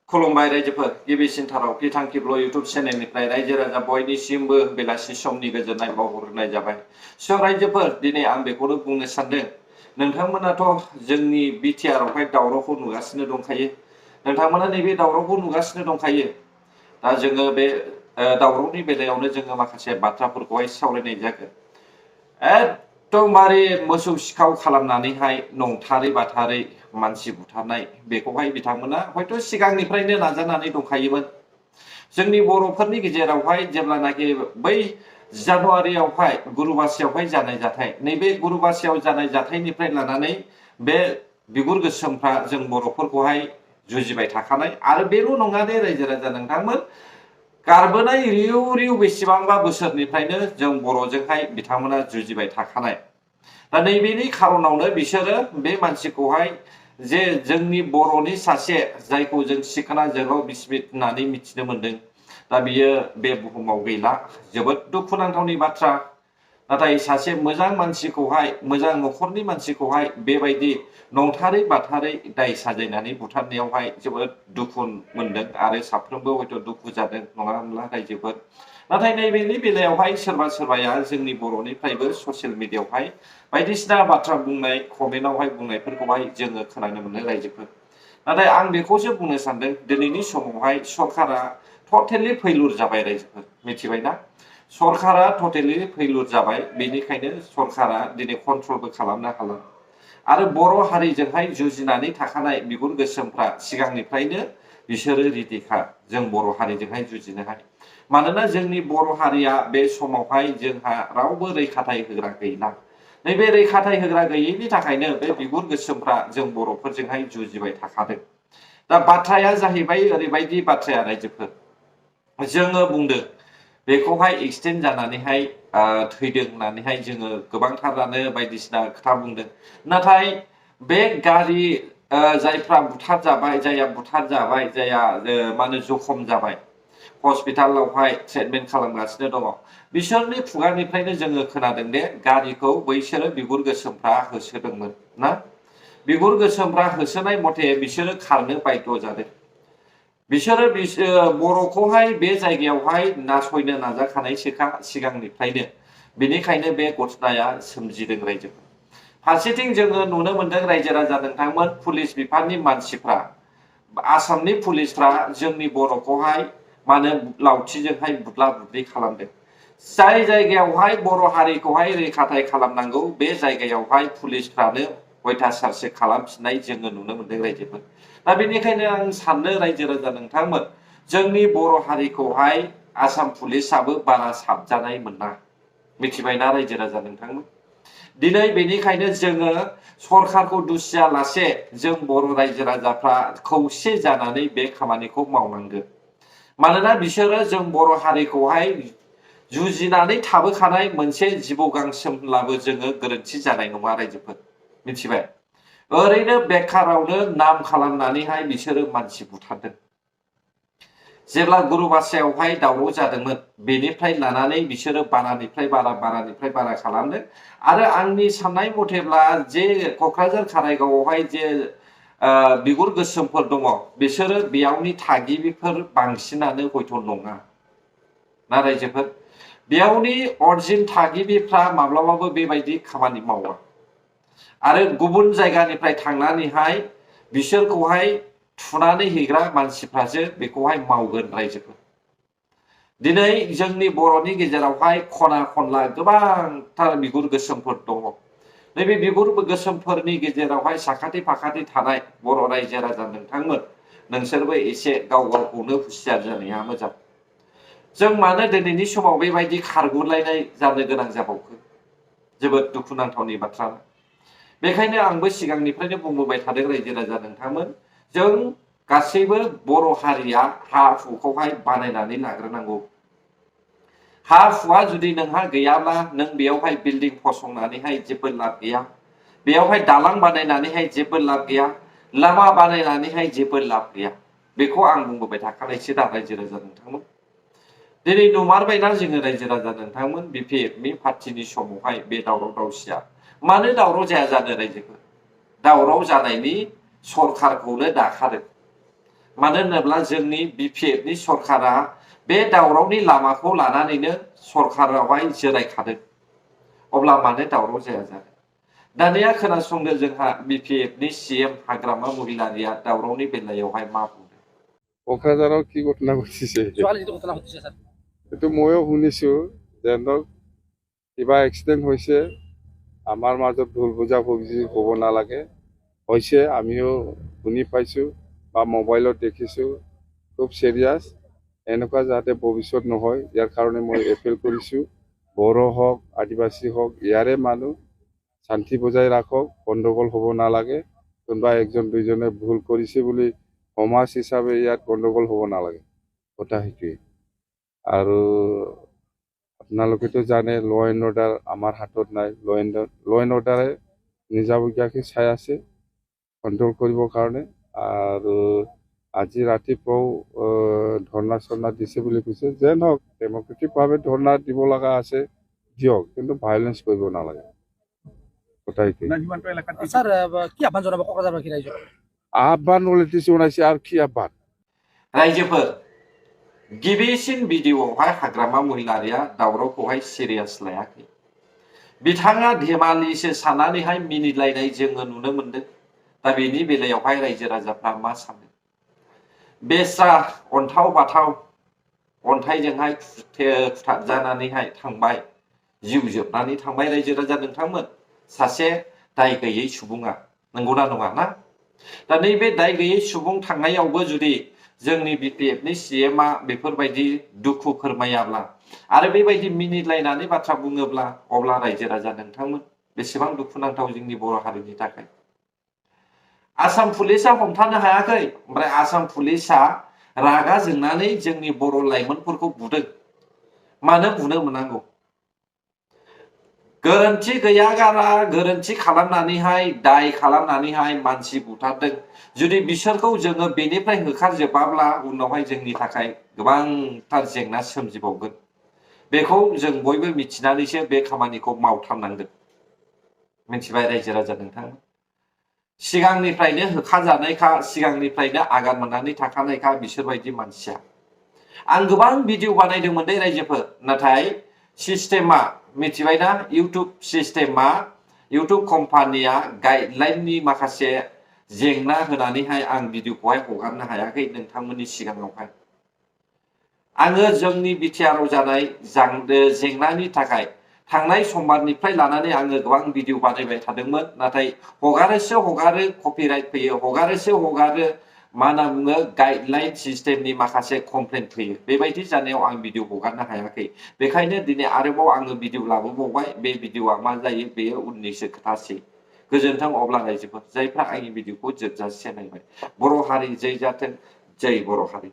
खुलुमबाय रायजोफोर गिबिसिनथाराव बिथांखि ब्लग इउटुब चेनेलनिफ्राय रायजो राजा बयनिसिमबो बेलासि समनि गोजोननाय बावहरनाय जाबाय। स' रायजोफोर दिनै आं बेखौनो बुंनो सानदों, नोंथांमोनाथ' जोंनि बिटिआर आवहाय दावरावखौ नुगासिनो दंखायो। नोंथांमोना नैबे दावरावखौ नुगासिनो दंखायो। दा जोङो बे दावरावनि बेलायावनो जोङो माखासे बाथ्राफोरखौहाय सावरायनाय जागोन। एकदमबारे मोसौ सिखाव खालामनानैहाय नंथारै बाथारै मानसि बुथारनाय बेखौहाय बिथांमोना हयथ' सिगांनिफ्रायनो नाजानानै दंखायोमोन। जोंनि बर'फोरनि गेजेरावहाय जेब्लानाखि बै जानुवारियावहाय गुरुबासियावहाय जानाय जाथाय, नैबे गुरुबासियाव जानाय जाथायनिफ्राय लानानै बे बिगुर गोसोमफ्रा जों बर'फोरखौहाय जुजिबाय थाखानाय आरो बेल' नङा दे रायजो राजा नोंथांमोन, गारबोनाय रिउ रिउ बेसेबांबा बोसोरनिफ्रायनो जों बर'जोंहाय बिथांमोना जुजिबाय थाखानाय। दा नैबेनि खार'नावनो बिसोरो बे मानसिखौहाय जे जोंनि बर'नि सासे जायखौ जों सिखोना जोहोलाव बिस्मित होननानै मिथिनो मोनदों, दा बियो बे बुहुमाव गैला, जोबोद दुखुनांथावनि बाथ्रा। नाथाय सासे मोजां मानसिखौहाय, मोजां न'खरनि मानसिखौहाय बेबायदि नंथारै बाथारै दाय साजायनानै बुथारनायावहाय जोबोद दुखु मोनदों आरो साफ्रोमबो हयथ' दुखु जादों, नङा होनब्ला रायजोफोर? नाथाय नैबेनि बेलायावहाय सोरबा सोरबाया जोंनि बर'निफ्रायबो ससियेल मिडियायावहाय बायदिसिना बाथ्रा बुंनाय, कमेन्टआवहाय बुंनायफोरखौहाय जोङो खोनानो मोनो रायजोफोर। नाथाय आं बेखौसो बुंनो सानदों, दिनैनि समावहाय सरकारा टटेलि फेइलुर जाबाय रायजोफोर, मिथिबायना? सरकारा टटेलि फेइलुर जाबाय, बेनिखायनो सरकारा दिनै कन्ट्रलबो खालामनो हाला। आरो बर' हारिजोंहाय जुजिनानै थाखानाय बिगुर गोसोमफ्रा सिगांनिफ्रायनो बिसोरो रेडिखा जों बर' हारिजोंहाय जुजिनोहाय। मानोना जोंनि बर' हारिया बे समावहाय जोंहा रावबो रैखाथाय होग्रा गैला। नैबे रैखाथाय होग्रा गैयैनि थाखायनो बे बिगुर गोसोमफ्रा जों बर'फोरजोंहाय जुजिबाय थाखादों। दा बाथ्राया जाहैबाय ओरैबायदि बाथ्राया रायजोफोर, जोङो बुंदों बेखौहाय एक्सटेन्ड जानानैहाय थैदों होननानैहाय जोङो गोबांथारानो बायदिसिना खोथा बुंदों। नाथाय बे गारि जायफ्रा बुथार जाबाय, जायहा बुथार जाबाय, जायहा मा होनो जखम जाबाय, हस्पिटालावहाय ट्रिटमेन्ट खालामगासिनो दङ, बिसोरनि खुगानिफ्रायनो जोङो खोनादों दे गारिखौ बैसोरो बिगुर गोसोमफ्रा होसोदोंमोन ना। बिगुर गोसोमफ्रा होसोनाय मथे बिसोरो खारनो बाध्य जादों। बिसोरो बर'खौहाय बे जायगायावहाय नासयनो नाजाखानायसोखा सिगांनिफ्रायनो। बेनिखायनो बे घटनाया सोमजिदों रायजो। फारसेथिं जोङो नुनो मोनदों रायजो राजा नोंथांमोन, पुलिस बिफाननि मानसिफ्रा, आसामनि पुलिसफ्रा जोंनि बर'खौहाय मा होनो लावथिजोंहाय बुदला बुदलि खालामदों। जाय जायगायावहाय बर' हारिखौहाय रैखाथाय खालामनांगौ, बे जायगायावहाय पुलिसफ्रानो अयथासारसो खालामफिननाय जोङो नुनो मोनदों रायजोफोर। दा बेनिखायनो आं साननो रायजो राजा नोंथांमोन, जोंनि बर' हारिखौहाय आसाम पुलिसाबो बारा साबजानाय मोना, मिथिबायना रायजो राजा नोंथांमोन? दिनै बेनिखायनो जोङो सरकारखौ दुसियालासे जों बर' रायजो राजाफ्रा खौसे जानानै बे खामानिखौ मावनांगोन। मानोना बिसोरो जों बर' हारिखौहाय जुजिनानै थाबोखानाय मोनसे जिबौ गांसोमब्लाबो जोङो गोरोन्थि जानाय नङा रायजोफोर, मिथिबाय? ओरैनो बेखारावनो नाम खालामनानैहाय बिसोरो मानसि बुथारदों। जेब्ला गुरुबासियावहाय दावराव जादोंमोन, बेनिफ्राय लानानै बिसोरो बारानिफ्राय बारा खालामदों। आरो आंनि साननाय मथेब्ला जे क'क्राझार कारायगावआवहाय जे बिगुर गोसोमफोर दङ, बिसोरो बेयावनि थागिबिफोर बांसिनानो हयथ' नङा ना रायजोफोर। बेयावनि अरिजिन थागिबिफ्रा माब्लाबाबो बेबायदि खामानि मावा। आरो गुबुन जायगानिफ्राय थांनानैहाय बिसोरखौहाय थुनानै हैग्रा मानसिफ्रासो बेखौहाय मावगोन रायजोफोर। दिनै जोंनि बर'नि गेजेरावहाय खना खनला गोबांथार बिगुर गोसोमफोर दङ। नैबे बिगुर गोसोमफोरनि गेजेरावहाय साखाथि फाखाथि थानाय बर' रायजो राजा नोंथांमोन, नोंसोरबो एसे गाव गावखौनो हुसियार जानाया मोजां। जों मानो दिनैनि समाव बेबायदि खारगुलायनाय जानो गोनां जाबावखो? जोबोद दुखुनांथावनि बाथ्रा। बेखायनो आंबो सिगांनिफ्रायनो बुंबोबाय थादों रायजो राजा नोंथांमोन, जों गासैबो बर' हारिया हा हुखौहाय बानायनानै लाग्रोनांगौ। हा हुआ जुदि नोंहा गैयाब्ला नों बेयावहाय बिल्डिं फसंनानैहाय जेबो लाब गैया। बेयावहाय दालां बानायनानैहाय जेबो लाब गैया। लामा बानायनानैहाय जेबो लाब गैया। बेखौ आं बुंबोबाय थाखानायसो दा रायजो राजा नोंथांमोन। दिनै नुमारबायना जोङो रायजो राजा नोंथांमोन BPFनि पार्टिनि समावहाय बे दावराव दावसिया मानो दावराव जाया जानो रायजोफोर दावराव जानायनि सरखारखौनो दाखादों मानो होनोब्ला जोंनि BPFनि सरखारा बे दावरावनि लामाखौ लानानैनो सरखारावहाय जिरायखादों अब्ला मानो दावराव जाया जानो दानिया खोनासंदो जोंहा BPFनि CM हाग्रामा महिलारिया दावरावनि बेलायावहाय मा बुंदों क'क्राझाराव কি ঘটনা ঘটিছে এইটো ময়ো শুনিছো যে কিবা এক্সিডেণ্ট হৈছে আমাৰ মাজত ভুল বুজাবুজি হ'ব নালাগে হৈছে আমিও শুনি পাইছো বা মোবাইলত দেখিছো খুব সিৰিয়াছ এনেকুৱা যাতে ভৱিষ্যত নহয় ইয়াৰ কাৰণে মই এপিল কৰিছো বড়ো হওক আদিবাসী হওক ইয়াৰে মানুহ শান্তি বজাই ৰাখক গণ্ডগোল হ'ব নালাগে কোনোবা একজন দুইজনে ভুল কৰিছে বুলি সমাজ হিচাপে ইয়াত গণ্ডগোল হ'ব নালাগে কথা সেইটোৱে আৰু আপোনালোকেতো জানে ল এণ্ড অৰ্ডাৰ আমাৰ হাতত নাই ল এণ্ড অৰ্ডাৰে নিজাববীয়াকৈ চাই আছে কণ্ট্ৰল কৰিবৰ কাৰণে আৰু আজি ৰাতিপুৱাও ধৰ্ণা চৰ্ণা দিছে বুলি কৈছে যে নহওক ডেমক্ৰেটিকভাৱে ধৰ্ণা দিব লগা আছে দিয়ক কিন্তু ভায়োলেন্স কৰিব নালাগে কথা সেইটোৱে আহ্বান অলৰেডি জনাইছে আৰু কি আহ্বান रायजोफोर गिबिसिन भिडिअ'आवहाय हाग्रामा महिलारिया दावरावखौहाय सिरियास लायाखै बिथाङा धेमालिसो साननानैहाय मिनिलायनाय जोङो नुनो मोनदों दा बेनि बेलायावहाय रायजो राजाफ्रा मा सानो बेस्रा अन्थाव बाथाव अन्थाइजोंहाय खुथाबजानानैहाय थांबाय जिउ जोबनानै थांबाय रायजो राजा नोंथांमोन सासे दाय गैयै सुबुङा नंगौना नङा ना दा नैबे दाय गैयै सुबुं थांनायावबो जुदि जोंनि BPFनि CMआ बेफोरबायदि दुखु फोरमायाब्ला आरो बेबायदि मिनिलायनानै बाथ्रा बुङोब्ला अब्ला रायजो राजा नोंथांमोन बेसेबां दुखुनांथाव जोंनि बर' हारिनि थाखाय आसाम पुलिसा हमथानो हायाखै ओमफ्राय आसाम पुलिसा रागा जोंनानै जोंनि बर' लाइमोनफोरखौ बुदों मानो बुनो मोननांगौ गोरोन्थि गैयागारा गोरोन्थि खालामनानैहाय दाय खालामनानैहाय मानसि बुथारदों जुदि बिसोरखौ जोङो बेनिफ्राय होखारजोबाब्ला उनावहाय जोंनि थाखाय गोबांथार जेंना सोमजिबावगोन बेखौ जों बयबो मिथिनानैसो बे खामानिखौ मावथारनांगोन मिथिबाय रायजो राजा नोंथां सिगांनिफ्रायनो होखाजानायखा सिगांनिफ्रायनो आगान मोननानै थाखानायखा बिसोरबायदि मानसिया आं गोबां भिडिअ बानायदोंमोन दे रायजोफोर नाथाय सिस्टेमा मिथिबायना इउटुब सिस्टेमा इउटुब कम्पानिया गाइडलाइननि माखासे जेंना होनानैहाय आं भिडिअखौहाय हगारनो हायाखै नोंथांमोननि सिगाङावहाय आङो जोंनि बिटिआरआव जानाय जेंनानि थाखाय थांनाय समबारनिफ्राय लानानै आङो गोबां भिडिअ बानायबाय थादोंमोन नाथाय हगारोसो हगारो कपिराइट फैयो हगारोसो हगारो मा होनना बुङो गाइडलाइन सिस्टेमनि माखासे कमप्लेन फैयो बेबायदि जानायाव आं भिडिअ हगारनो हायाखै बेखायनो दिनै आरोबाव आङो भिडिअ लाबोबावबाय बे भिडिअआ मा जायो बेयो उननिसो खोथासै गोजोन्थों अब्ला रायजोफोर जायफ्रा आंनि भिडिअखौ जोबजासे नायबाय बर' हारि जै जाथों जै बर' हारि